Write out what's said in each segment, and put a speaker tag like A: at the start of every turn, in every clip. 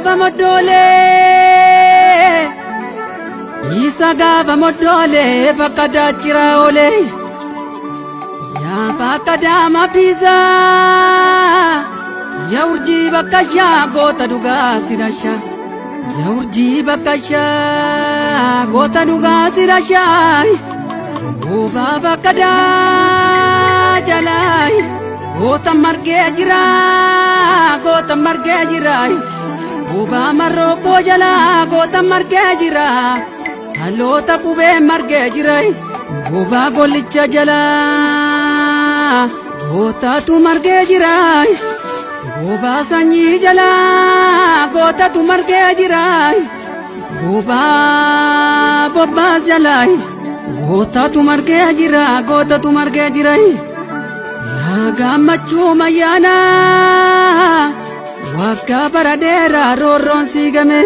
A: gaafa moddoolee, isa gaafa moddoolee bakka daachiraa oolee. Yaa bakka daama abdiisaa, yaa urjii bakka yaa goota dhugaa si dhasha. Yaa urjii bakka yaa goota dhugaa si dhasha. Goobaa bakka daa jalaa goota margee jira, goota margee jira. Goobaa marrookoo jalaa goota margee jira. Dhaloota qubee margee jira. Goobaa gollicha jalaa gootatu margee jira. Goobaa sanyii jalaa gootatu margee jira. Goobaa bobbaas jalaa gootatu margee jira, gootatu margee jira. Yaa gammachuu mayyaanaa waggaa bara dheeraa roorroon siigame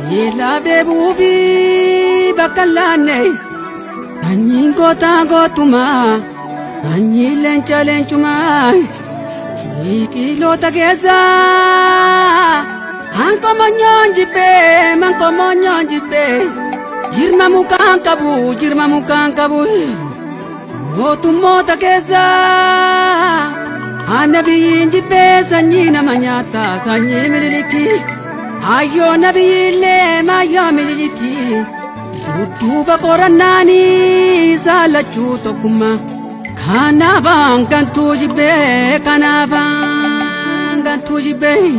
A: beelaaf deebi'uu fi bakka hin laanne. Sanyiin gootaa gootumaa, sanyiin leenca leencumaa, biqiloota keessaa hankomonyoon jibbee, mankomonyoon jibbee, jirma mukaan qabu, jirma mukaan qabu. Mootummoota keessaa ana biyyiin jibbee, sanyii nama nyaata, sanyii Mililikii. Hayyoo nabiyyiillee maayyoo Mililikii. Dudduuba qorannaanii saalachuu tokkummaa. Kanaafaan gantuu jibbee, kanaafaan gantuu jibbee.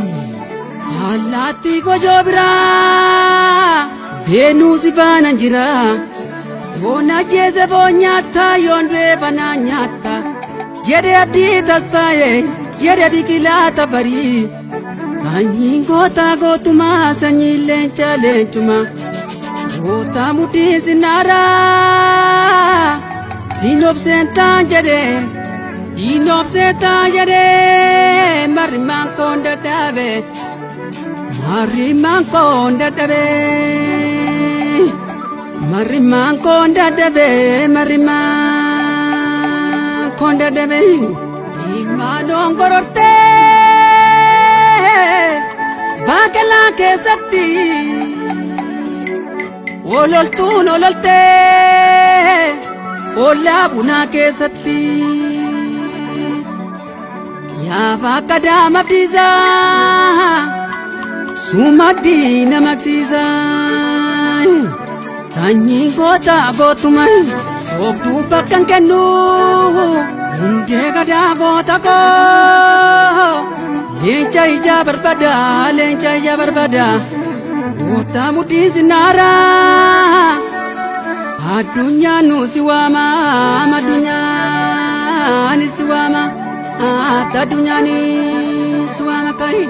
A: Allaattii gojoo biraa beenuu si faana jira. Yoon ajjeese foon nyaata, yoon du'e banaa nyaatta. Jedhe Abdii Tasfaayee, jedhe Biqilaa Tafarii. Sanyiin gootaa gootumaa, sanyiin leenca leencumaa. Goota mudhiin sinnaaraa siinobseen taan jedhe, siinobseen taan jedhe, marrimaan koon dadhabe, marrimaan koon dadhabe, marrimaan koon dadhabe, marrimaan koon dadhabe. Ilmaanoon gorortee baaqelaa keessatti ololtuun ololtee ollaa bunaa keessatti. Yaa bakka daama abdiisaa sumaddii nama aksiisaa. Sanyiin goota gootuma soobduu bakka hin kennu, hundee gadaa goota koo, leenca ijaa barbada, leenca ijaa barbada, goota mudhii sinnaaraa. Addunyaan nu si waama, addunyaan si waama, addunyaan si waama kai.